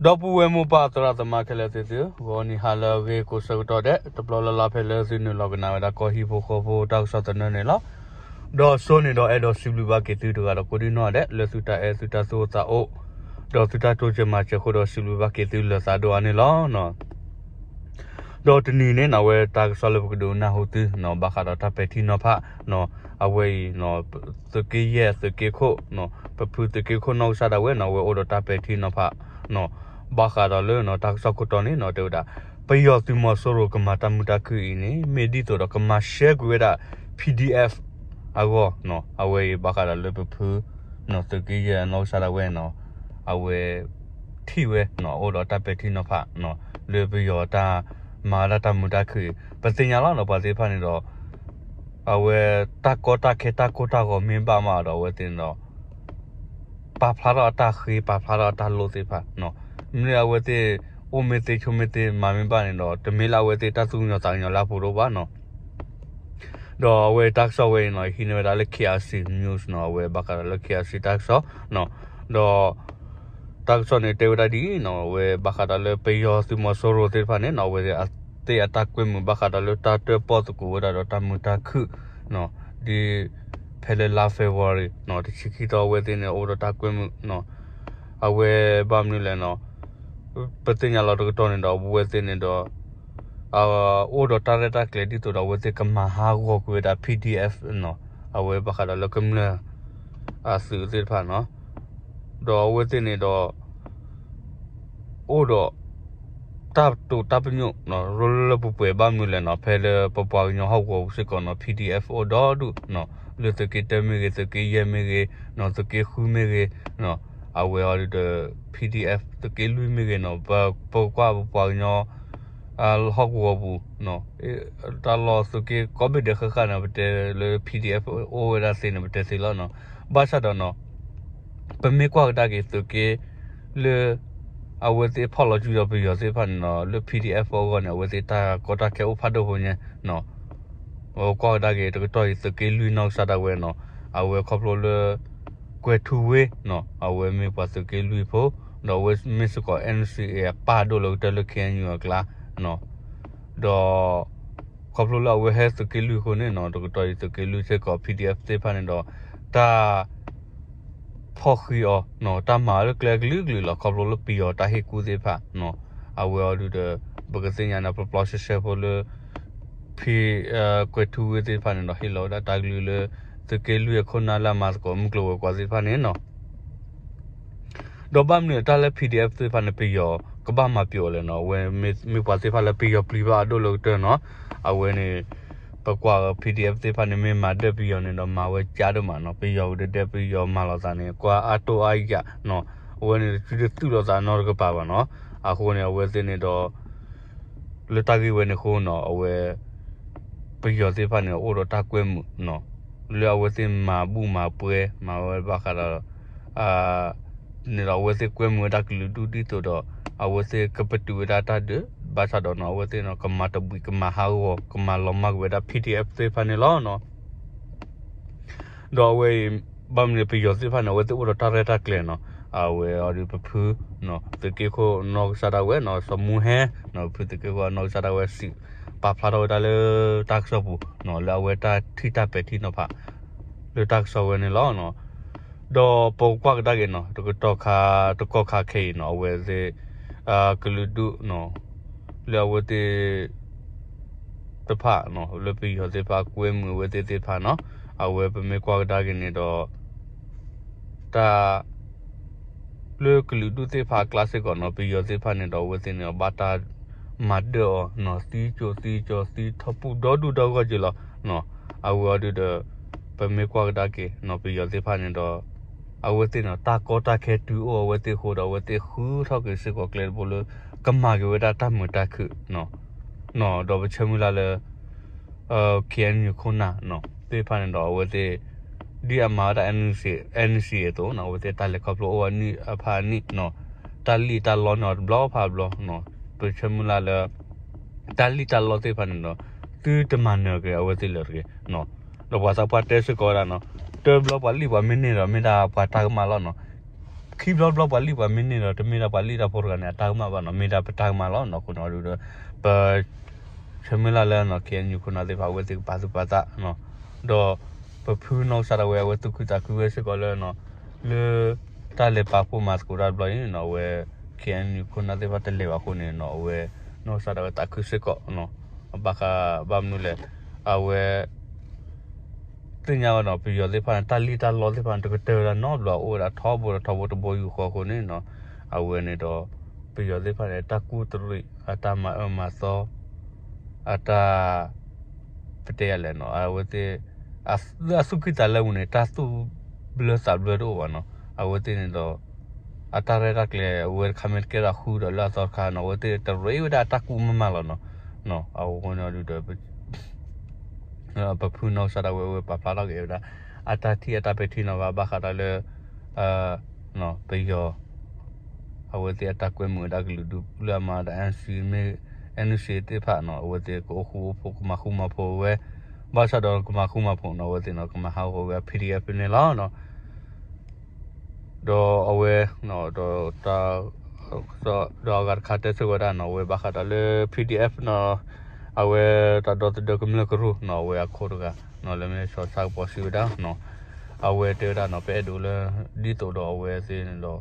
ဒီပုၢ်ဝဲၢ်မိၢ်ပၢ်သရၣ်သမါခဲလၢာ်သ့ၣ်သု, ဂီၤနံၤဟါလၢအဂ့ၤကိးဆၢကတီၢ်ဒဲး တဘျီလၢ်လၢ်ဖဲလၢသုနုာ်လီၤကနၣ်ဝဲဒၣ်ကီၢ်ဟံၣ်ဖိဃီဖိတၢ်ကစီၣ်သနၢၣ်န့ၣ်လီၤ. ဒီးစိန့ၣ်ဒီးအဲၣ်ဒိးစံးဘျုးဘၣ်က့ၤသုတဂၤဒီးကိးဒံနီၢ်ဒဲး လၢသုတၢ်အဲၣ်သုတၢ်သူၣ်အိၣ်သးအိၣ် ဒီးသုတၢ်တိစၢၤမၤစၢၤအဃိဒီးစံးဘျုးဘၣ်က့ၤသုလၢာ်သးဒိၣ်အါန့ၣ်လီၤ. ဒီးတနံၤန့ၣ် အဝဲတၢ်ကစီၣ်လၢပကဒုးနၢ်ဟူသု ဘၣ်ဃးဒီးတၢ်ပဲာ်ထံနီၤဖး အဝဲအံၤ သုးက့ယဲၢ်သုးက့ခိၣ် ပဖုသုးက့ခိၣ်နီၢ်ကစၢ်ဒၣ်ဝဲန့ၣ် အဝဲအိၣ်ဒီးတၢ်ပဲာ်ထံနီၤဖး ဘၣ်ဃးဒီးလၢတၢ်ကစီၣ်ခိၣ်တီန့ၣ် တဲဝဲဒၣ် ပယီၤသုးမီၤစိရိၤကမၤတၢ်မုာ်တၢ်ခုၣ်အံၤန့ၣ် မ့ၢ်ဒ်သိးဒီးကမၤရှဲကွံာ်ဝဲဒၣ် P D F အဂီၢ် အဝဲအံၤဘၣ်ဃးဒီးလၢပဖု သုးက့ယဲၢ်အနီၢ်ကစၢ်ဒၣ်ဝဲန့ၣ် အဝဲ ထံၣ်ဝဲ အိၣ်ဒီးတၢ်ပဲာ်ထံနီၤဖး လၢပယီၤတၢ်မၤဝဲဒၣ်တၢ်မုာ်တၢ်ခုၣ် ပသ့ၣ်ညါလီၤဒီးပှၤသ့ၣ်တဖၣ်န့ၣ်ဒီး အဝဲတၢ်ကီတၢ်ခဲတၢ်ကိၢ်တၢ်ဂီၤမ့ၢ်ဘၣ်မးဒီးအဝဲသ့ၣ်န့ၣ်ဒီး ပာ်ဖျါထီၣ်အတၢ်ဃ့ ပာ်ဖျါထီၣ်အတၢ်လိၣ်သ့ၣ်တဖၣ် မ့ၢ်အဝဲသ့ၣ် အိၣ်မ့ၢ်သ့ဆိးမ့ၢ်သ့မၤမ့ၢ်ဘၣ်န့ၣ်ဒီး တမ့ၢ်လၢအဝဲသ့ၣ်တၢ်သူၣ်ကညီၤသးကညီၤလၢအပူၤဒိၣ်ဘၣ်နီၤ ဒီးအဝဲတၢ်ကစီၣ်ဝဲအံၤနီၤ ဟံးန့ၢ်ဝဲဒၣ်လၢ K R C News နီၤ အဝဲဘၣ်ဃးဒီးလၢ K R C တၢ်ကစီၣ် ဒီး တၢ်ကစီၣ်န့ၣ်တဲဝဲဒၣ်ဒ်အံၤနီၤ အဝဲဘၣ်ဃးဒီးလၢပယီၤသုးမီၤစိရိၤသ့ၣ်တဖၣ်န့ၣ်နီၤ အဝဲသ့ၣ်အသ့ၣ်အတၢ်ကွဲမုာ်ဘၣ်ဃးဒီးလၢတၢ်တၢၣ်ပီၣ်သကိးဝဲဒၣ်ဒီးတၢ်မုာ်တၢ်ခုၣ် ဒ် ဖဲလၢလါ February နီၤ တဆံခံသီအဝဲသ့ၣ်န့ၣ် အိၣ်ဒီးတၢ်ကွဲမုာ် အဝဲဘၣ်မနုၤလဲၣ်နီၤ ပသ့ၣ်ညါလီၤတကတီၢ်န့ၣ်ဒီး အဝဲသ့ၣ်န့ၣ်ဒီး အိၣ်ဒီးတၢ်ရဲၣ်တၢ်ကျဲၤဒ်သိးဒီးအဝဲသ့ၣ်ကမၤဟးဂီၤကွံာ်ဝဲဒၣ် P D F နီၤ အဝဲဘၣ်ဃးဒီးလၢကမျၢၢ် အသုးသ့ၣ်တဖၣ်နီၤ ဒီးအဝဲသ့ၣ်န့ၣ်ဒီး အိၣ်ဒီး တၢ်တိာ်တၢ်ပညိၣ် ရိလၢပှဲၤဘၣ်မနုၤလဲၣ်နီၤ ဖဲလၢပပှၤကညီဟီၣ်ကဝီၤပူၤစ့ၢ်ကီးနီၤ P D F အိၣ်ဒီဒူၣ် လၢသုးက့တၢမ့ၢ်ဂ့ၤ သုးက့ယဲၢ်မ့ၢ်ဂ့ၤ သုးက့ဃုမ့ၢ်ဂ့ၤ အဝဲအီၤဒုးဒီး P D F သုးက့လွံၢ်မ့ၢ်ဂ့ၤနီၤ ပကွၢ်ပပှၤကညီ ဟီၣ်ကဝီၤပူၤ တၢ်လီၢ်သုးက့ကိးဘ့ၣ်ဒဲးဃၣ်ဃၣ်န့ၣ် ပတဲလၢ P D F အိၣ်ဝဲဒၣ်သ့န့ၣ် ပတဲသ့လီၤနီၤ ဘၣ်ဆၣ်ဒီးနီၤ ပမ့ၢ်ကွၢ်ကဒါက့ၤသုးက့ လၢ အဝဲသ့ၣ်ဖီၣ်လီၤစုဒီးပယီၤသ့ၣ်တဖၣ်န့ၣ်နီၤ လၢ P D F အဂီၢ်န့ၣ် အဝဲသ့ၣ်တၢ်ကီတၢ်ခဲအိၣ်ဖးဒိၣ်ဖိညါ ကွၢ်ကဒါက့ၤတကတီၢ်အံၤ သုးက့လွံၢ်နီၢ်ကစၢ်ဒၣ်ဝဲနီၤ အဝဲခီဖျိလၢ ကွဲၤထူဝ့နီၤ အဝဲမ့ၢ်ပှၤသုးက့လွံၢ်ဖိ ဒီးအဝဲမ့ၢ်စ့ၢ်ကီး N C A အပၢ်ဒိၣ်လၢကတၢၢ်လၢ K N U အကျါ ဒီး ခီဖျိလၢအဝဲဟဲသုးက့လွံၢ်အဃိန့ၣ်နီၤ တကတီၢ်အံၤသုးက့လွံၢ်စ့ၢ်ကီး P D F သ့ၣ်တဖၣ်န့ၣ်ဒီး တၢ် ဖီၣ်ဃံးအီၤ တၢ်မၤအီၤလၢကျဲကလုာ်ကလုာ်လီၤ ခီဖျိလၢပယီၤတၢ်ဟ့ၣ်ကူၣ်သ့ၣ်တဖၣ် အဝဲအီၤဒုးဒီး ပကသ့ၣ်ညါန့ၣ် ပျီပျီဆှဲဆှဲဖိလၢ ဖံ ကွဲၤထူဝ့သ့ၣ်တဖၣ်န့ၣ်ဒီး ဟ့ၣ်လီၤဝဲဒၣ်တၢ်ကလုၢ်လၢ သုးက့လွံၢ်အခိၣ်နၢ်လၢအမၤသကိးမုၢ်ကျိၤဝဲၤကွာ်သ့ၣ်တဖၣ်န့ၣ်နီၤ ဒီးဘၣ်မနုၤတၢ်လၢ P D F သ့ၣ်တဖၣ်န့ၣ် ပယီၤကဘၣ်မၤပျီအီၤလဲၣ်နီၤ အဝဲမ့ၢ်ပှၤသ့ၣ်တဖၣ်လၢပယီၤပျံၤဘၣ်အဒိၣ်လၢကတၢၢ်နီၤ အဝဲန့ၣ် ပကွၢ် P D F သ့ၣ်တဖၣ်န့ၣ် မ့ၢ်မၤဒၢၣ်ပယီၤန့ၣ်ဒီး မၤဝဲကးဒိၣ်မးနီၤ ပယီၤကဒဲဒဲပယီၤမၤလိာ်သးန့ၣ် ကွၢ်အါတိၢ်အါယာ်နီၤ အဝဲန့ၣ်တစုတသုးလိာ်သးနီတကပၤဘၣ်နီၤ အဃိန့ၣ် အဝဲသ့ၣ်န့ၣ်ဒီး လၢတၢ်ဂ့ၢ်ဝဲန့ၣ်အဃိနီၤ အဝဲ ပယီၤသ့ၣ်တဖၣ်န့ၣ် အိၣ်ဒီးတၢ်ကွဲမုာ်နီၤ လၢအဝဲသ့ၣ်မၤဘူၣ်မၤပှဲၤ မၤဝဲဘၣ်ဃးဒီး န့ၣ်ဒီး အဝဲသ့ၣ်ကွဲမုာ်ဝဲဒၣ်ကလုာ်ဒူၣ်ဒ်သိးဒီး အဝဲသ့ၣ်ကပတုာ်ဝဲဒၣ်တၢ်ဒုး ဘၣ်ဆၣ်ဒီးနီၤ အဝဲသ့ၣ်န့ၣ် ကမၤတဘှံး ကမၤဟးဂီၤ ကမၤလီၤမၢ်ကွံာ်ဝဲဒၣ် P D F သ့ၣ်တဖၣ်န့ၣ်လီၤနီၤ ဒီးအဝဲအံၤ ဘၣ်မနုၤပယီၤသ့ၣ်တဖၣ်န့ၣ် အဝဲသ့ၣ်အိၣ်ဒီးတၢ်ရဲၣ်တၢ်ကျဲၤနီၤ အဝဲအီၤဒုးပဖု သုးက့ခိၣ်နီၢ်ကစၢ်ဒၣ်ဝဲနီၤ စီၤမူဟဲ ပဖုသုးက့ခိၣ်အနီၢ်ကစၢ်ဒၣ်ဝဲစံး ပာ်ဖျါထီၣ်ဝဲဒၣ်လၢတၢ်ကစီၣ်ပူၤနီၤ လၢအဝဲတၢ်ထံၣ်တၢ်ပဲာ်ထံနီၤဖး လၢတၢ်ကစီၣ်ဝဲန့ၣ်လီၤ. ဒီးပကွၢ်ကဒါက့ၤနီၤ တကတီၢ်ခါ တကီၢ်ခါခဲအံၤနီၤ အဝဲသ့ၣ် ကလုာ်ဒူၣ်နီၤ လၢအဝဲသ့ၣ် တဖၣ်နီၤ လၢပယီၤသ့ၣ်တဖၣ် ကွဲမုာ်အဝဲသ့ၣ်သ့ၣ်တဖၣ်နီၤ အဝဲပမ့ၢ်ကွၢ်ကဒါက့ၤန့ၣ်ဒီး တၢ် လၢကလုာ်ဒူၣ်သ့ၣ်တဖၣ်အကျါစ့ၢ်ကီးနီၤ ပယီၤသ့ၣ်တဖၣ်န့ၣ်ဒီး အဝဲသ့ၣ်န့ၣ် ဘၣ်တၢ်မၤဒၢၣ်အီၤနီၤ သံကၠိသံကၠိ သံထီၣ်ပူၣ်ဒီဒူၣ်ဒီဂီၢ်က့ၤလီၤ. အဝဲအီၤဒုးဒီး ပမ့ၢ်ကွၢ်ကဒါက့ၤနီၤ ပယီၤသ့ၣ်တဖၣ်န့ၣ်ဒီး အဝဲသ့ၣ်န့ၣ် တၢ်ကီတၢ်ခဲတုၤအိၣ်အဝဲသ့ၣ်အဃိဒီး အဝဲသ့ၣ်ဃုထီၣ်က့ၤစ့ၢ်ကီးကျဲတဘိလၢ ကမၤက့ၤဝဲဒၣ်တၢ်မုာ်တၢ်ခုၣ် ဒီးပဆၢမုၢ်လၢ်လၢ K N U ခိၣ်နၢ်သ့ၣ်တဖၣ်န့ၣ်ဒီး အဝဲသ့ၣ် ဒ်အမၤဝဲဒၣ် N C A အသိးနီၤ အဝဲသ့ၣ်တၢ်လဲၤခီဖျိအိၣ်အနံၣ်အဖးအနံၣ်နီၤ တၢ်လံၣ်တၢ်လီန့ၣ်အီၤတဘျီဖးဘျီနီၤ ပဆၢမုၢ်လၢ်လၢ တၢ်လံၣ်တၢ်လီသ့ၣ်တဖၣ်န့ၣ်ဒီး သုတမၤနၢၤက့ၤအဝဲသ့ၣ်လၢၤတဂ့ၤနီၤ ဒီးပှၤသးပှၢ်တဲစ့ၢ်ကီးဝဲဒၣ်နီၤ တဘျီပှၤလံၣ်ပှၤမ့ၢ်န့ၢ်ဒီးမ့ၢ်ဒၣ်ပှၤတၢ်ကမၣ်လီၤနီၤ ခံဘျီတဘျီပှၤလံၣ်ပှၤမ့ၢ်န့ၢ်ဒီး တမ့ၢ်ဒၣ်ပှၤလံၣ်တၢ်ဖိတဂၤန့ၣ် အတၢ်ကမၣ်ဘၣ်နီၤ, မ့ၢ်ဒၣ်ပတၢ်ကမၣ်လီၤနီၤ. အဃိန့ၣ်ဒုးဒီး ပ ဆၢမုၢ်လၢ်လၢနီၤ ခ့ၣ်အဲၣ်ယူၣ် ခိၣ်နၢ်သ့ၣ်တဖၣ် အဝဲသ့ၣ်ကပာ်သူၣ်ပာ်သးနီၤ, ဒီးပဖုနီၢ်ကစၢ်ဒၣ်ဝဲ အဝဲသူၣ်ခုသးခုဝဲစ့ၢ်ကီးလၢနီၤ, လၢတၢ်လဲၤပာ်ဖှိၣ်မၤသကိးတၢ်တဘျီအံၤနီၤ အဝဲ ခ့ၣ်အဲၣ်ယူၣ် ခိၣ်နၢ်သ့ၣ်တဖၣ်တလဲၤဘၣ်အဃိန့ၣ်နီၤ အဝဲ နီၢ်ကစၢ်ဒၣ်ဝဲသးခုစ့ၢ်ကီးနီၤ, ဘၣ်ဃးဘၣ်မနုၤလဲၣ်, အဝဲ သ့ၣ်ညါဝဲနီၤ ပယီၤသ့ၣ်တဖၣ်န့ၣ် တၢ်လံၣ်တၢ်လီသ့ၣ်တဖၣ်န့ၣ် တကတၢၢ်ဝဲဒၣ်နီတဘျီ အိၣ်ဝဲဒၣ်ထီဘိဒီးထီဘိတဘိယူၢ်ဃီအဃိန့ၣ်နီၤ, အဝဲန့ၣ်ဒီး ပယီၤသ့ၣ်တဖၣ်န့ၣ် အတၢ်ကူၣ်တရံး အတၢ်မၤအၢမၤသီ အတၢ် ပတဲယၤလဲၣ်နီၤ အဝဲသ့ၣ် လၢအသူၣ်ကံၢ်သးလဲပူၤန့ၣ် တၢ်သူၣ်ဘျၢသးဘျၢတအိၣ်ဘၣ်နီၤ, အဝဲသ့ၣ်န့ၣ်ဒီး အတၢ်ရဲၣ်တၢ်ကျဲၤ အဝဲတခါမ့ၢ်တကဲထီၣ်ဃုဒီးလၢအသီတခါနီၤ အဝဲသ့ၣ်တရံးဝဲဒၣ်အတၢ်ကူၣ်မးမးလီၤနီၤ. အဃိန့ၣ်ဒုးဒီး ပဖုနီၢ်ကစၢ်ဒၣ်ဝဲ အဝဲပာ်ဖျါထီၣ်က့ၤဝဲဒၣ် အတၢ်ထံၣ်အတၢ်ပဲာ်ထံနီၤဖး ဘၣ်ဃးဒီးလၢ ပယီၤ အဝဲသ့ၣ်အတၢ်ကွဲမုာ်ဝဲဒၣ်ကလုာ်ဒူၣ်လၢအမၤဝဲဒၣ် NCA မ့ၢ် NCA သ့ၣ်တဖၣ်နီၤ အဝဲသ့ၣ်ကအိၣ်ဃူအိၣ်ဖိး ကမၤဃူမၤဖိးဝဲ, ဘၣ်ဆၣ်ဒီးကမၤဃူမၤဖိးနီၤ အဝဲသ့ၣ်နီၤ ကမၤဟးဂီၤဝဲ PDF န့ၣ်လီၤ. ဒီးအဝဲ ဒီး ဒီးအဂၤတခါတဲဆိဝဲဒၣ်နီၤ အဝဲဘၣ်ဃးဒီးလၢ PDF နီၤ အဝဲတၢ်ဒီသဒၢကမျၢၢ်ကရူၢ်နီၤ အဝဲအခိၣ်တဂၤနီၤ လၢမ့ၢ်စီၤဆၣ်ကပီၤစံးဝဲဒၣ်နီၤ အဝဲတဲဝဲဒၣ်နီၤ ပအဲၣ်ဒိးလၢ ဒ်သိးဒီးအဝဲသ့ၣ်န့ၣ်ဒီး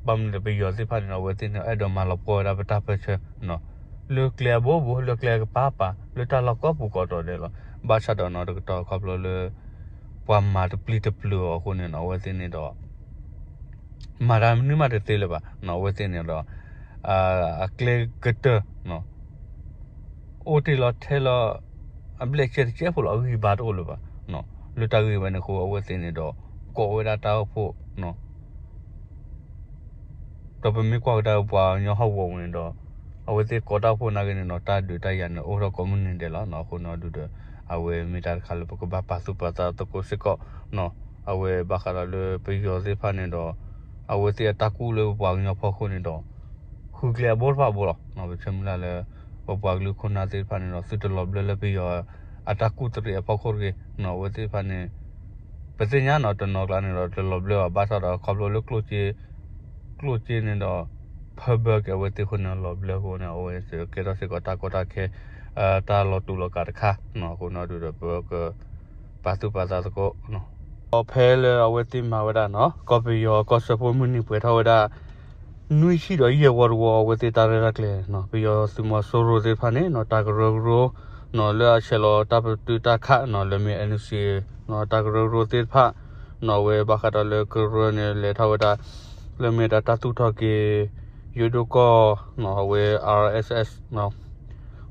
ဘၣ်မနုၤလဲၣ် ပယီၤသ့ၣ်တဖၣ်န့ၣ်ဒီး အဝဲသ့ၣ်န့ၣ် အဲၣ်ဒိးမၤလီၤပှီၢ်ဝဲဒၣ်ပတၢ်ပၢၢ်ဆၢနီၤ လၢကျဲအဘိဘိ လၢကျဲကပၤပၤ လၢတၢ်လီၢ်ကိးပူၤကိးတီၤဒဲးလီၤ. ဘၣ်ဆၣ်ဒီးနီၤ တကတီၢ်ခီဖျိလၢ ပှၤမၤတပျံၤတပျုာ်အီၤအဃိန့ၣ်နီၤ အဝဲသ့ၣ်န့ၣ်ဒီး မၤတၢ်မနုၤမးတသ့လၢၤဘၣ်နီၤ အဝဲသ့ၣ်န့ၣ်ဒီး အကျဲကတၢၢ် အိၣ်တ့ၢ်လီၤထဲလီၤ အဘျဲၣ်စဲတကဲဖိလီၤ အဂံၢ်ဘါတအိၣ်လၢၤဘၣ်. လၢတၢ်ဂ့ၢ်ဝဲန့ၣ်အဃိ အဝဲသ့ၣ်န့ၣ်ဒီး ကိးဝဲဒၣ်တၢ်အိၣ်ဖှိၣ်နီၤ ဒီးပမ့ၢ်ကွၢ်ကဒါပှၤကညီဟီၣ်ကဝီၤပူၤန့ၣ်ဒီး အဝဲသ့ၣ်ကိးတၢ်အိၣ်ဖှိၣ်နာ်က့န့ၣ်နီၤ တၢ်ဒုးတၢ်ယၤန့ၣ် အိၣ်ထီၣ်ကိးမုၢ်နံၤဒဲးလီၤနီၤ. အဃိန့ၣ်ဒုးဒီး အဝဲမ့ၢ်တၢ်တခါလၢပကဘၣ်ပာ်သူၣ်ပာ်သးသကိးစ့ၢ်ကီးနီၤ. အဝဲဘၣ်ဃးဒီးလၢပယီၤသ့ၣ်တဖၣ်န့ၣ်ဒီး အဝဲသ့ၣ်အတၢ်ကူၣ်လၢပပှၤကညီဖီခိၣ်န့ၣ်ဒီး ဃုကျဲအဘိတဖၣ်ဘိလီၤ. ပဆၢမုၢ်လၢ်လၢ ပပှၤကလုာ်ခိၣ်နၢ်သ့ၣ်တဖၣ်န့ၣ်ဒီး သုတလီၤဘျၢလၢပယီၤအတၢ်ကူၣ်တရံးအဖီခိၣ်တဂ့ၤနီၤ. အဝဲသ့ၣ်တဖၣ်န့ၣ် ပသ့ၣ်ညါနီၤ တနီၤကျါန့ၣ်ဒီး တလီၤဘျၢဘၣ် ဘၣ်ဆၣ်ဒီးခီဖျိလၢ ကျိၣ်စ့န့ၣ်ဒီး ဖၢဘၢက့ၤအဝဲသ့ၣ်အဃိန့ၣ် လီၤဘျၢအဃိန့ၣ် အဝဲကဲထီၣ်စ့ၢ်ကီးတၢ်ကီတၢ်ခဲ တၢ်လီၤတူာ်လီၤကာ်တခါနီၤ. အဃိန့ၣ်ဒုးဒီး ပက ပာ်သူၣ်ပာ်သးသကိးနီၤ. ဒီးဖဲလၢအဝဲသ့ၣ်မၤဝဲဒၣ်နီၤ ကီၢ်ပယီၤကီၢ်စၢဖှိၣ်မုၢ်နံၤပှဲၤထီၣ်ဝဲဒၣ် နွံဆံဒီးယဲၢ်ဝီတဝီ အဝဲသ့ၣ်တၢ်ရဲၣ်တၢ်ကျဲၤနီၤ ပယီၤသုးမီၤစိရိၤသ့ၣ်တဖၣ်န့ၣ်နီၤ တၢ်ကရၢကရိနီၤ လၢအဆဲးလီၤတၢ်ပတုာ်တၢ်ခးနီၤ လၢမ့ၢ် NCA နီၤ တၢ်ကရၢကရိသ့ၣ်တဖၣ်နီၤ အဝဲဘၣ်ဃးဒီးလၢကရၢန့ၣ် လဲၤထီၣ်ဝဲဒၣ် လၢမ့ၢ်ဒၣ်တၢ်သူၣ်ထီၣ်က့ၤ ယိၤဒိၣ်ကီၢ်နီၤ အဝဲ RSS နီၤ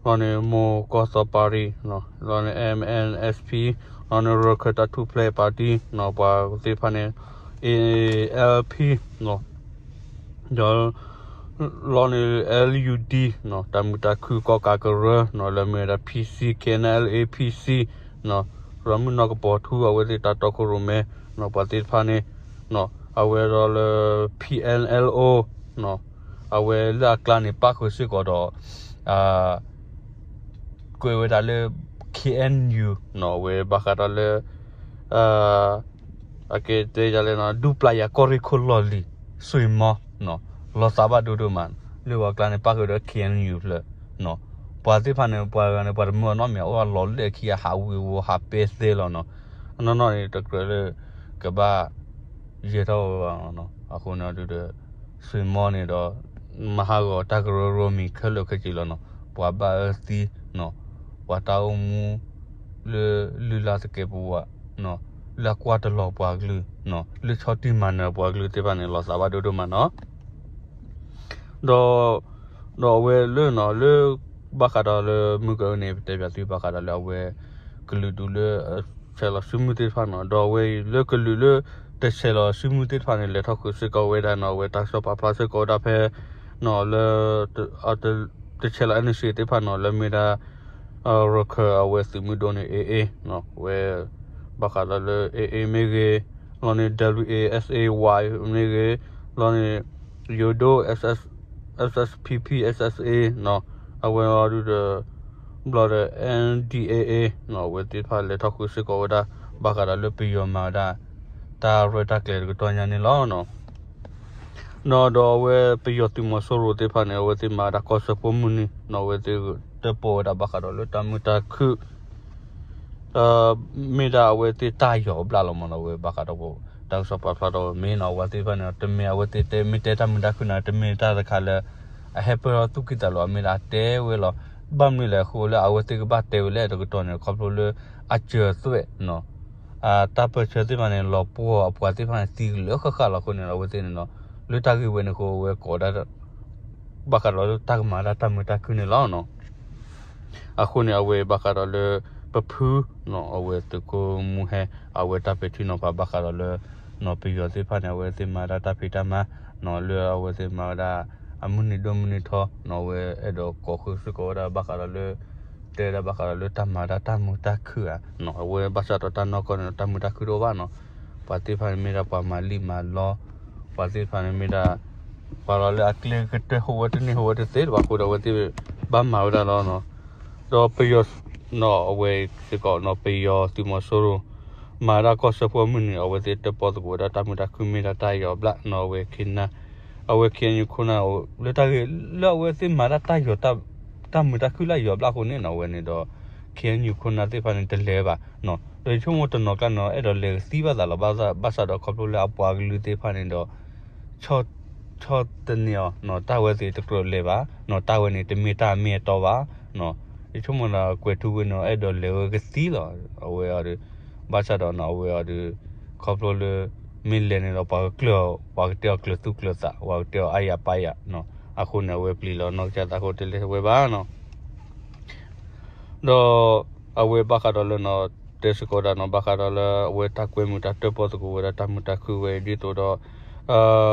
လီၤန့ၣ် မိၢ်ကီၢ်သီပၤရံနီၤ လီၤန့ၣ် MNSP လီၤန့ၣ် ရခၢၣ်တၢ်ထူၣ်ဖျဲးပၣ်တံနီၤ ပှၤသ့ၣ်တဖၣ်န့ၣ် ALP နီၤ ဒီး လီၤန့ၣ် LUD နီၤ တၢ်မုာ်တၢ်ခုၣ်ကီၣ်ကးကရၢနီၤ လၢမ့ၢ်ဝဲဒၣ် PC KNLA PC နီၤ ရၤမုၣ်နီၢ်ကပီၤထူ အဝဲသ့ၣ်တၢ်တီခိၣ်ရိၣ်မဲနီၤ ပှၤသ့ၣ်တဖၣ်န့ၣ်နီၤ အဝဲဒီးလၢ PNLO နီၤ အဝဲလၢအကျါန့ၣ် ပၣ်ဃုာ်စ့ၢ်ကီးဒီး ကွဲးဝဲဒၣ်လၢ KNU နီၤ အဝဲဘၣ်ဃးဒီးလၢ အကဲတဲယၤလဲၣ်နီၤ ဒူပျၢ်ယၤကီၢ်ရ့ၣ်ခိၣ်လီၢ်လံၤ စွ့ၣ်မီ နီၤ လီၤသးဘၣ်ဒိဒိၣ်မး လၢပှၤကျါန့ၣ် ပၣ်ဃုာ်ဒီး KNU ဖျၢၣ်နီၤ ပှၤသ့ၣ်တဖၣ်န့ၣ် ပှၤဂၤန့ၣ် ပှၤတမုာ်အီၤနီတမံၤ အိၣ်အလီၤလၢခံ အဟးဝ့ၤဝီၤ ဟးပဲသဲလီၤနီၤ အနီၢ်နီၢ်န့ၣ် တကြၢးလၢ ကဘၣ်ယဲၤထီၣ်ဝဲဘၣ်နီၤ အဃိန့ၣ်ဒုးဒီး စွ့ၣ်မီန့ၣ်ဒီး မၤဟးဂီၤတၢ်ကရၢကရိမံၤခဲလၢာ်ခဲဆ့လီၤနီၤ ပှၤဘၣ်အၢသံနီၤ ပှၤတၢ်အိၣ်မူ လၢလုၢ်လၢ်သကဲးပဝးနီၤ လၢအကွၢ်တလီၤပှၤကလုာ်နီၤ လၢဆီၣ်တံၢ်မၤနၢၤပှၤကလုာ်သ့ၣ်တဖၣ်န့ၣ် လီၤသးဘၣ်ဒိဒိၣ်မးနီၤ ဒီး ဒီးအဝဲလၢနီၤ လၢ ဘၣ်ဃးဒီးလၢမုၢ်ကအုန့ၣ် ပတဲပၠးသုဘၣ်ဃးဒီးလၢအဝဲ ကလုာ်ဒူၣ်လၢ ဆဲးလီၤစုမုၢ်သ့ၣ်တဖၣ်နီၤ ဒီးအဝဲအံၤလၢကလုာ်လၢ တဆဲးလီၤစုမုၢ်သ့ၣ်တဖၣ်န့ၣ် လဲၤထီၣ်ဃုာ်စ့ၢ်ကီးဝဲဒၣ်နီၤ အဝဲတၢ်ကစီၣ်ပာ်ဖျါစ့ၢ်ကီးဝဲဒၣ်ဖဲ နီၤ လၢ တဆဲးလီၤ NCA သ့ၣ်တဖၣ်နီၤ လၢမ့ၢ်ဒၣ် ရခၢၣ်အဝဲသုးမုၢ်ဒိၣ်န့ၣ် AA နီၤ အဝဲ ဘၣ်ဃးဒီးလၢ AA မ့ၢ်ဂ့ၤ လီၤန့ၣ် WASAY မ့ၢ်ဂ့ၤ လီၤန့ၣ် ယိၤဒိၣ် SSPP SSA နီၤ အဝဲအီၤဒုးဒီး ဘျီဒီး NDAA နီၤ အဝဲသ့ၣ်တဖၣ်လဲၤထီၣ်ဃုာ်စ့ၢ်ကီးဝဲဒၣ် ဘၣ်ဃးဒီးလၢပယီၤမၤဝဲဒၣ် တၢ်ရဲၣ်တၢ်ကျဲၤတကတီၢ်ညါန့ၣ်လီၤနီၤ ဒီးအဝဲပယီၤသုးမီၤစိရိၤသ့ၣ်တဖၣ်န့ၣ် အဝဲသ့ၣ်မၤဝဲဒၣ်ကီၢ်စၢဖှိၣ်မုၢ်နံၤ အဝဲသ့ၣ်တၢၣ်ပီၣ်ဝဲဒၣ်ဘၣ်ဃးဒီးလၢတၢ်မုာ်တၢ်ခုၣ် မ့ၢ်ဒၣ်အဝဲသ့ၣ်တၢ်ယီၤဘျၣ်လီၤမးနီၤ. အဝဲဘၣ်ဃးဒီးတၢ်ကစီၣ်ပာ်ဖျါထီၣ်ဝဲမ့ၢ်နီၤ အဝဲသ့ၣ်တဖၣ်န့ၣ် တမ့ၢ်အဝဲသ့ၣ်တဲ မ့ၢ်တဲတၢ်မုာ်တၢ်ခုၣ်န့ၣ် တမ့ၢ်တၢ်တခါလၢ အဟဲပၢၢ်ထီၣ်သူၣ်ကံၢ်သးလဲ အမ့ၢ်ဒၣ်တဲဝဲလီၤ. ဘၣ်မနုၤလဲၣ်အဃိလၢအဝဲသ့ၣ်ကဘၣ်တဲဝဲလၢတကတီၢ်န့ၣ် ခီဖျိလၢအစၢၤသွဲၣ် တၢ်ပၢၢ်ဆၢသ့ၣ်တဖၣ်န့ၣ် လီၤပှီၢ်အပှၤသ့ၣ်တဖၣ်န့ၣ် သံကလၢာ်ဃၣ်ဃၣ်လီၤအဃိန့ၣ်ဒီး အဝဲသ့ၣ်န့ၣ်ဒီး လၢတၢ်ဂ့ၢ်ဝဲန့ၣ်အဃိ အဝဲကိးဒၣ် ဘၣ်ဃးဒီးလၢတၢ်ကမၤဒၣ်တၢ်မုာ်တၢ်ခုၣ်န့ၣ်လီၤ. အဃိန့ၣ် အဝဲဘၣ်ဃးဒီးလၢ ပဖု အဝဲသုးခိၣ်မူဟဲ အဝဲတၢ်ပဲာ်ထံနီၤဖးဘၣ်ဃးဒီးလၢ ပယီၤသ့ၣ်တဖၣ်န့ၣ် အဝဲသ့ၣ်မၤဒၣ်တၢ်ဖံးတၢ်မၤ လၢအဝဲသ့ၣ်မၤဝဲဒၣ် အမုၢ်နံၤဒိၣ်မုၢ်နံၤထီ အဝဲအဲၣ်ဒိးကိးဃုာ်စ့ၢ်ကီးဝဲဒၣ်ဘၣ်ဃးဒီးလၢ တဲဒၣ်ဘၣ်ဃးဒီးလၢတၢ်မၤဒၣ်တၢ်မုာ်တၢ်ခုၣ်ဧါ. အဝဲဘၣ်ဆၣ်ဒီးတၢ်နီၢ်ကီၢ်န့ၣ်ဒီး တၢ်မုာ်တၢ်ခုၣ်တအိၣ်ဘၣ်နီၤ. ပှၤသ့ၣ်တဖၣ်န့ၣ်မ့ၢ်ဒၣ်ပှၤမၤလံာ်မၤလီ ပှၤသ့ၣ်တဖၣ်န့ၣ်မ့ၢ်ဒၣ် ပှၤလီၤလၢအကျဲကတၢၢ် ဟိဝဲတန့ၢ်ဟိဝဲတသ့လၢၤဘၣ်အဃိဒီး အဝဲသ့ၣ်ဘၣ်မၤဝဲဒၣ်လီၤ. ဒီးပယီၤ အဝဲစ့ၢ်ကီးနီၤ ပယီၤသုးမီၤစိရိၤ မၤဒၣ်ကီၢ်စၢဖှိၣ်မုၢ်နံၤ အဝဲသ့ၣ်တၢၣ်ပီၣ်သကိးဝဲဒၣ်တၢ်မုာ်တၢ်ခုၣ်မ့ၢ်ဒၣ်တၢ်ယီၤဘျၣ်နီၤ အဝဲ ခ့နၢ် အဝဲ ခ့ၣ်အဲၣ်ယူၣ် ခိၣ်နၢ် လၢတၢ်ဂ့ၢ်လၢအဝဲသ့ၣ်မၤဒၣ်တၢ်ယီၤ တၢ်မုာ်တၢ်ခုၣ်လၢအယီၤဘျၣ်အဃိန့ၣ်နီၤ အဝဲန့ၣ်ဒီး ခ့ၣ်အဲၣ်ယူၣ် ခိၣ်နၢ်သ့ၣ်တဖၣ်န့ၣ် တလဲၤဘၣ်နီၤ. ဒီးယဆိကမိၣ်တနီၤကျါန့ၣ်ဒီး အဲၣ်ဒိးလဲၤကသံဘၣ်သးလီၤ. ဘၣ်ဆၣ်ဒီးခီဖျိလၢအပှၤကလုာ်သ့ၣ်တဖၣ်န့ၣ်ဒီး ဆီၣ်တနံၤအီၤနီၤ တၢ်ဝဲသ့ၣ်တကြၢးလဲၤဘၣ်နီၤ တၢ်ဝဲန့ၣ်တမ့ၢ်တၢ်အမ့ၢ်အတီဘၣ်နီၤ. ယဆိကမိၣ်ဒီးကွဲၤထူဝ့န့ၣ် အဲၣ်ဒိးလဲၤဝဲကသံလီၤ. အဝဲအီၤဒီး ဘၣ်ဆၣ်ဒီးနီၤ အဝဲအီၤဒီး ခီဖျိလၢ မ့ၢ်လဲၤန့ၣ်ဒီးပှၤကကျၢၢ်အီၤ ပှၤကတဲအီၤကျၢၤသူကျၢၤသး ပှၤကတဲအီၤအါယၤပါယၤနီၤ. အဃိန့ၣ် အဝဲပျံၤလီၤနီၢ်ကစၢ်သးဃိတလဲၤဝဲဘၣ်နီၤ. ဒီးအဝဲဘၣ်ဃးဒီးလၢနီၤ တဲစ့ၢ်ကီးဒၣ်နီၤ ဘၣ်ဃးဒီးလၢအဝဲတၢ်ကွဲမုာ်တၢ်တၢၣ်ပီၣ်သကိးဝဲဒၣ်တၢ်မုာ်တၢ်ခုၣ်ဝဲ ဒ်သိးဒီး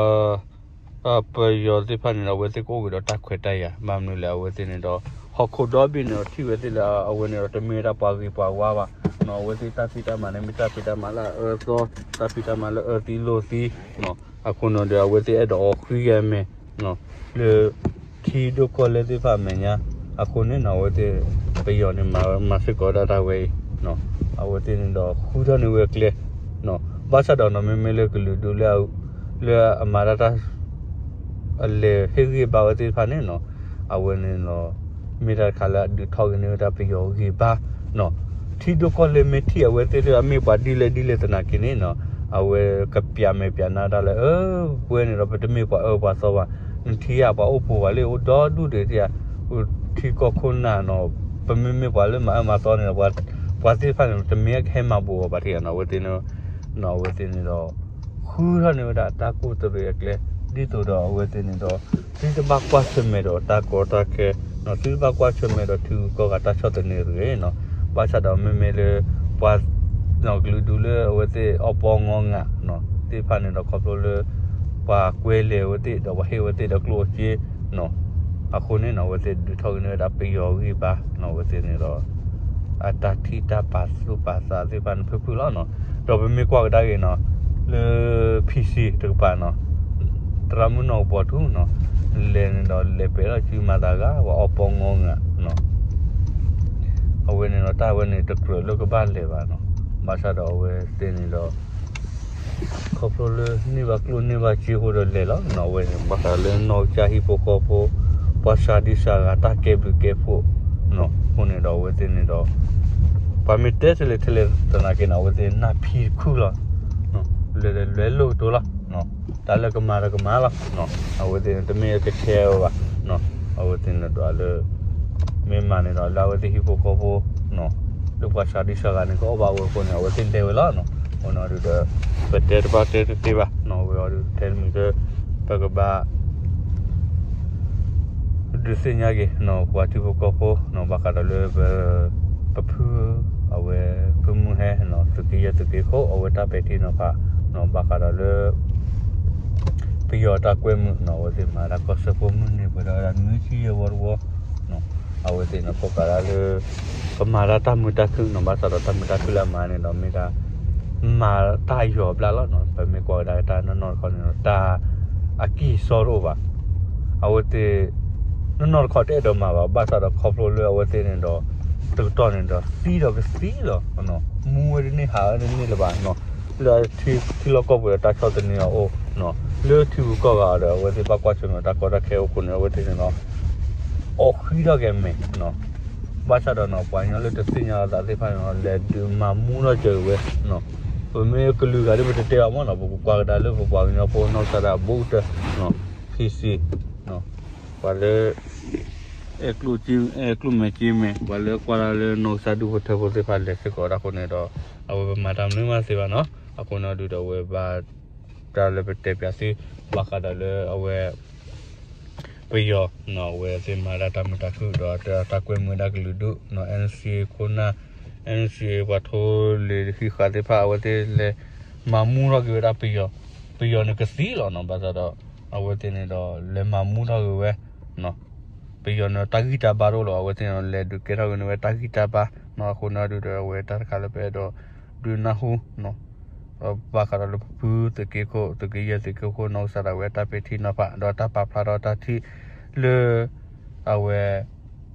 ပယီၤသ့ၣ်တဖၣ်န့ၣ်ဒီး အဝဲသ့ၣ်ကအိၣ်က့ၤဒီးတၢ်ခွဲးတၢ်ယာ် ဘၣ်မနုၤလဲၣ် အဝဲသ့ၣ်န့ၣ်ဒီး ဟီၣ်ခိၣ်ဒီဘ့ၣ်န့ၣ်ဒီး ထံၣ်ဝဲသ့ၣ်လၢအဝဲန့ၣ်ဒီး တမ့ၢ်ဝဲဒၣ်ပှၤဂ့ၤပှၤဝါဘၣ်နီၤ. အဝဲသ့ၣ်တၢ်ဖံးတၢ်မၤန့ၣ် မ့ၢ်တၢ်ဖံးတၢ်မၤလၢအအၢအသီ တၢ်ဖံးတၢ်မၤလၢအအၢသံလိာ်သံနီၤ. အဃိန့ၣ်ဒီး အဝဲသ့ၣ်အဲၣ်ဒိးအီၤဃံဂၤမဲာ် လၢ ထံဒိၣ်ကီၢ်လဲၢ်သ့ၣ်တဖၣ်အမဲာ်ညါ အဃိန့ၣ်နီၤ အဝဲသ့ၣ် ပယီၤန့ၣ် မၤစ့ၢ်ကီးဒၣ်တၢ်ဝဲအံၤ အဝဲသ့ၣ်န့ၣ်ဒီး ဃုထီၣ်န့ၢ်ဝဲအကျဲ ဘၣ်ဆၣ်ဒီးနီၤ မ့မ့ၢ်လၢကလုာ်ဒူၣ်လၢ လၢအမၤတၢ်တၢ် အလဲၤဟ့ၣ်ဂံၢ်ဘါဝဲသ့ၣ်တဖၣ်န့ၣ်နီၤ အဝဲန့ၣ်ဒီး မ့ၢ်တၢ်တခါလၢအဒုးထီၣ်က့ၤန့ၢ်ဝဲဒၣ်ပယီၤဂံၢ်ဘါနီၤ. ထံဒိၣ်ကီၢ်လဲၢ်မ့ၢ်ထံၣ်အဝဲသ့ၣ်လၢအမ့ၢ်ပှၤဒ်လဲၣ်ဒ်လဲၣ်သနာ်က့န့ၣ်နီၤ အဝဲကပျးမဲာ်ပျးနါတၢ်လၢ အၢ ပဝဲန့ၣ်ဒီး ပတမ့ၢ်ပှၤအၢပှၤသီဘၣ်. နထံၣ်ဧါ ပှၤအိၣ်ဖိဘၣ်လၢအိၣ်ဒီဒူၣ်ဒံးဧါ ထံကီၢ်ခိၣ်နၢ်နီၤ ပမ့မ့ၢ်ပှၤလၢမၤအၢမၤသီန့ၣ်ဒီး ပှၤသ့ၣ်တဖၣ်န့ၣ် တမ့ၢ်ကဟဲမၤဘူးအီၤဘၣ်ထံၣ်ဧါနီၤ အဝဲသ့ၣ်န့ၣ် အဝဲသ့ၣ်န့ၣ်ဒီး ဃုထီၣ်န့ၢ်ဝဲဒၣ်တၢ်ကူၣ်တရံးအကျဲ ဒ်သိးဒီးအဝဲသ့ၣ်န့ၣ်ဒီး သုတဘၣ်ကွၢ်ဆၢၣ်မဲာ်ဒီးတၢ်ကီတၢ်ခဲနီၤ သုတဘၣ်ကွၢ်ဆၢၣ်မဲာ်ဒီးထံဂုၤကီၢ်ဂၤတၢ်ဆီၣ်သနံးတဂ့ၤနီၤ. ဘၣ်ဆၣ်ဒီးမ့မ့ၢ်လၢ ပှၤ ကလုာ်ဒူၣ်လၢအဝဲသ့ၣ်အီၣ်ပီအီငီငၤနီၤ သ့ၣ်တဖၣ်န့ၣ်ဒီး ခီဖျိလၢ ပှၤကွဲလဲၤအဝဲသ့ၣ်ဒီးပှၤဟ့ၣ်အဝဲသ့ၣ်ဒီးကျိၣ်စ့နီၤ အဃိန့ၣ်နီၤ အဝဲသ့ၣ်ဒုးထီၣ်က့ၤန့ၢ်ဝဲဒၣ်ပယီၤဂံၢ်ဘါနီၤ အဝဲသ့ၣ်န့ၣ်ဒီး အတၢ်ထံၣ်တၢ်ပာ်သူၣ်ပာ်သးသ့ၣ်တဖၣ်န့ၣ်ဖုၣ်ဖုၣ်လီၤနီၤ. ဒီးပမ့ၢ်ကွၢ်ကဒါက့ၤနီၤ လၢ ဖံစံ တကပၤနီၤ သရၣ်မုၣ်နီၢ်ကပီၤထူနီၤ လဲၤန့ၣ်ဒီးလဲၤပဲာ်ထီၣ်စုမၤသးဂၤ ပှၤအီၣ်ပီအီငီငၤနီၤ အဝဲန့ၣ်ဒီးတၢ်ဝဲန့ၣ်တကြၢးလၢကဘၣ်လဲၤဘၣ်နီၤ. ဘၣ်ဆၣ်ဒီးအဝဲသ့ၣ်န့ၣ်ဒီး ခီဖျိလၢန့ၢ်ဘၣ်ကျိၣ်န့ၢ်ဘၣ်စ့အဃိဒီးလဲၤလီၤနီၤ. အဝဲန့ၣ် ဘၣ်ဃးလၢနီၢ်ကစၢ်ဟံၣ်ဖိဃီဖိ ပှၤစှၤဒံစှၤဂၤတၢ်ကဲဘျုးကဲဖှိၣ်နီၤ အဃိန့ၣ်ဒီးအဝဲသ့ၣ်န့ၣ်ဒီး ပှၤမ့ၢ်တဲထဲလဲၣ်ထဲလဲၣ်သနာ်က့န့ၣ် အဝဲသ့ၣ်နၢ်ဖံးတခုၣ်လီၤ. လဲၤလဲၤလဲၤလိၣ်ကတိၤလီၤ တၢ်လၢကမၤဒီးကမၤလီၤ. အဝဲသ့ၣ်န့ၣ် တမ့ၢ်ကဆဲးဝဲဘၣ်. အဝဲသ့ၣ်န့ၣ်ဒီးလၢ မ့ၢ်မၤန့ၣ်ဒီးလၢအဝဲသ့ၣ်ဟံၣ်ဖိဃီဖိ လၢပှၤစှၤဒံစှၤဂၤန့ၣ် ကအီၣ်ဘၣ်ဝဲအဃိန့ၣ် အဝဲသ့ၣ်လဲၤဝဲလီၤ. အဃိန့ၣ်ဒီး ပတဲတဘၣ်တဲတသ့ဘၣ်. အဝဲအီၤဒုးထဲတမံၤလၢ ပကဘၣ် ဒုးသ့ၣ်ညါက့ၤ ပှၤထံဖိကီၢ်ဖိ ဘၣ်ဃးဒီးလၢ ပဖု အဝဲ ဖုမုၢ်ဟဲ သုးက့ယဲၢ်သုးက့ခိၣ် အဝဲတၢ်ပဲာ်ထံနီၤဖး ဘၣ်ဃးဒီးလၢ ပယီၤတၢ်ကွဲမုာ်နီၤ အဝဲသ့ၣ်မၤတၢ်ကီၢ်စၢဖှိၣ်မုၢ်နံၤပှဲၤဒီးဝဲဒၣ်နွံဆံယဲၢ်ဝီတဝီ အဝဲသ့ၣ်န့ၣ် ကိးကးဒၣ်လၢ ကမၤတၢ်တၢ်မုာ်တၢ်ခုၣ်နီၤ ဘၣ်ဆၣ်ဒီးတၢ်မုာ်တၢ်ခုၣ်လၢအမၤန့ၣ်ဒီးမ့ၢ်ဒၣ် မၤတၢ်ယီၤဘျါလီၤနီၤ ပမ့ၢ်ကွၢ်ကဒါက့ၤတၢ်နီၢ်နီၢ်တခီန့ၣ်ဒီး တၢ်အကံၢ်အစီတအိၣ်ဘၣ် အဝဲသ့ၣ် နီၢ်နီၢ်တခီတအဲၣ်ဒိးမၤဘၣ် ဘၣ်ဆၣ်ဒီးခီဖျိလၢအဝဲသ့ၣ်န့ၣ်ဒီး တကတီၢ်န့ၣ်ဒီးသံဒီးကသံလီၤ မူဝဲတန့ၢ်ဟးဝဲတန့ၢ်လၢၤဘၣ်နီၤ လၢထံလီၢ်ကီၢ်ပူၤဒီးတၢ်ဆီၣ်သနံးအီၤအိၣ် လၢထံဂုၤကီၢ်ဂၤဒီး အဝဲသ့ၣ်ဘၣ်ကွၢ်ဆၢၣ်မဲာ်တၢ်ကီတၢ်ခဲအဃိန့ၣ် အဝဲသ့ၣ်န့ၣ်လီၤ အီၣ်ဃံထီၣ်က့ၤမဲာ် ဘၣ်ဆၣ်ဒီးနီၤ ပှၤကညီလၢတသ့ၣ်ညါလီၤသးသ့ၣ်တဖၣ်န့ၣ်လီၤ လဲၤဒုးမၤမူထီၣ်က့ၤဝဲ ပမ့ၢ်ကလုာ်ဂၤဒ်ပတတဲအီၤမ့ၢ်နီၤ ပကကွၢ်ကဒါလၢပပှၤကညီဖိနီၢ်ကစၢ်ဒၣ်အဘူးကတၢၢ် ခံဆံ ပှၤလၢ အဲၣ်ကျိၣ်မဲာ်က့မဲာ် ပှၤလၢကွၢ်တၢ်လၢနီၢ်ကစၢ်ဒူၣ်ဖိထၢဖိသ့ၣ်တဖၣ်လဲၤစ့ၢ်ကီးဒၣ်အဃိန့ၣ်ဒီး အဝဲပမၤတၢ်မနုၤမးသ့ဘၣ်နီၤ အဃိန့ၣ်ဒုးဒီးအဝဲဘၣ် တၢ်လၢပတဲပၠးသု ဘၣ်ဃးဒီးလၢအဝဲ ပယီၤ အဝဲသ့ၣ်မၤဒၣ်တၢ်မုာ်တၢ်ခုၣ်ဒီးတၢ်ကွဲမုာ်ဒၣ်ကလုာ်ဒူၣ် NCA ခိၣ်နၢ် NCA ပှၤထိလ့ၣ်ဟံးဃာ်သ့ၣ်တဖၣ် အဝဲသ့ၣ်လဲၤမၤမူထီၣ်က့ၤဝဲဒၣ်ပယီၤ ပယီၤန့ၣ်ကသံလီၤနီၤ ဘၣ်ဆၣ်ဒီး အဝဲသ့ၣ်န့ၣ်ဒီးလဲၤမၤမူထီၣ်က့ၤဝဲ ပယီၤန့ၣ်တၢ်ဂံၢ်တၢ်ဘါတအိၣ်လၢၤဘၣ် အဝဲသ့ၣ်န့ၣ်လဲၤဒုးကဲထီၣ်က့ၤန့ၢ်ဝဲတၢ်ဂံၢ်တၢ်ဘါနီၤ အဃိန့ၣ်ဒုးဒီးအဝဲတၢ်တခါလၢပအဲၣ်ဒိးဒုးနၢ်ဟူ ဘၣ်ဃးဒီးလၢပဖုသုးက့ခိၣ် သုးက့ယဲၢ်သုးက့ခိၣ်နီၢ်ကစၢ်ဒၣ်ဝဲတၢ်ပဲာ်ထံနီၤဖး ဒီးတၢ်ပာ်ဖျါထီၣ်တၢ်ထံၣ်လၢ အဝဲ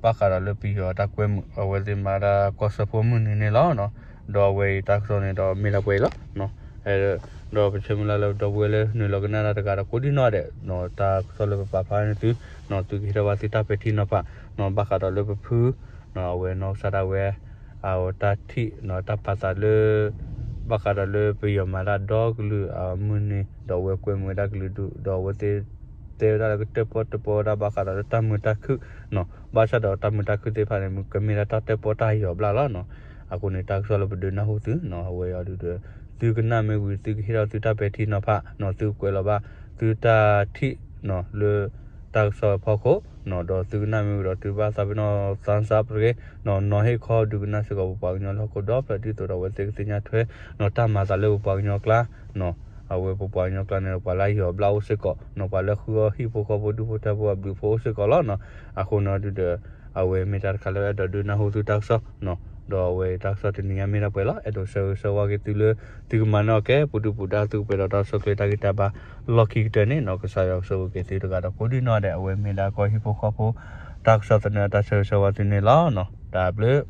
ဘၣ်ဃးဒီးလၢပယီၤတၢ်ကွဲမုာ် အဝဲသ့ၣ်မၤဒၣ်ကီၢ်စၢဖှိၣ်မုၢ်နံၤန့ၣ်လီၤ. ဒီးအဝဲအံၤတၢ်ကစီၣ်န့ၣ်ဒီးမ့ၢ်ဒၣ်ပှဲၤအံၤလီၤ. ဒီးပဆၢမုၢ်လၢ်လၢဒီပုၢ်ဝဲၢ်လၢနုာ်လီၤကနၣ်တၢ်တဂၤဒီးကိးဒံနီၢ်ဒဲး တၢ်ကစီၣ်လၢပပာ်ဖျါန့ၢ်သု သုကဟ့ၣ်ထီၣ်ဘၣ်သုတၢ်ပဲာ်ထံနီၤဖး ဘၣ်ဃးဒီးလၢပဖု အဝဲနီၢ်ကစၢ်ဒၣ်ဝဲ အတၢ်ထံၣ် တၢ်ပာ်သးလၢ ဘၣ်ဃးဒီးလၢပယီၤမၤတၢ်ဒီကလုာ်အမုၢ်နံၤ ဒီးအဝဲကွဲမုာ်ဝဲဒၣ်ကလုာ်ဒူၣ် ဒီးအဝဲသ့ၣ် တဲဝဲဒၣ်လၢကတၢၣ်ပီၣ်တၢၣ်ပီဝဲဒၣ်ဘၣ်ဃးဒီးလၢတၢ်မုာ်တၢ်ခုၣ် ဘၣ်ဆၣ်ဒီးတၢ်မုာ်တၢ်ခုၣ်သ့ၣ်တဖၣ်န့ၣ် ကမ့ၢ်ဒၣ်တၢ်တၢၣ်ပီၣ်တၢ်ယီၤဘျါလီၤ. အဃိန့ၣ် တၢ်ကစီၣ်လၢပဒုးနၢ်ဟူသု အဝဲအံၤဒုးဒီး သုကနၣ်မ့ၢ်ဝံၤ သုကဟ့ၣ်ထီၣ်သုတၢ်ပဲာ်ထံနီၤဖး သုကကွဲးလီၤဘၣ် သုတၢ်ထံၣ် လၢ တၢ်ကစီၣ်အဖီခိၣ် ဒီးသုကနၣ်မ့ၢ်ဝံၤဒီးသုဘၣ်သးပ့ၤနီၣ် thumbs up တဂ့ၤ နီၣ်ဟ့ၣ်ခီဒုးကနၣ်စ့ၢ်ကီးပပှၤကညီလၢဟီၣ်ခိၣ်ဒီဖျၢၣ် ဒ်သိးဒီးအဝဲသ့ၣ်ကသ့ၣ်ညါထွဲ တၢ်မၤသးလၢပပှၤကညီကျါ အဝဲပပှၤကညီကျါန့ၣ် ပှၤလၢယီၤဘျါအိၣ်စ့ၢ်ကီး ပှၤလၢဃုအီၣ်ဟံၣ်ဖိဃီဖိဒူၣ်ဖိထၢဖိအဘျုးဖိအိၣ်စ့ၢ်ကီးလီၤ. အဃိန့ၣ်ဒုးဒီး အဝဲမ့ၢ်တၢ်တခါလၢအဲၣ်ဒိးဒုးနၢ်ဟူသုတၢ်ကစီၣ် ဒီးအဝဲတၢ်ကစီၣ်တနံၤညါမ့ၢ်ဒၣ်ပှဲၤလီၤ. အဲၣ်ဒိးဆၢဂ့ၤဆၢဝါက့ၤသုလၢ သုကမၤနၢၤက့ၤ ပူၤဒုၣ်ပူၤဒါ သုကပှဲၤဒီးတၢ်ဆိၣ်ချ့တၢ်ဂံၢ်တၢ်ဘါ လီၢ်ခံကတၢၢ်န့ၣ် ကစၢ်ယွၤကဆိၣ်ဂ့ၤက့ၤသုတဂၤဒီးကိးဒံနီၢ်ဒဲး အဝဲမ့ၢ်ဒၣ်ကီၢ်ဟံၣ်ဖိဃီဖိ တၢ်ကစီၣ်သနၢၣ်တၢ်ဆၢဂ့ၤဆၢဝါသုန့ၣ်လီၤ. တၢ်ဘျုး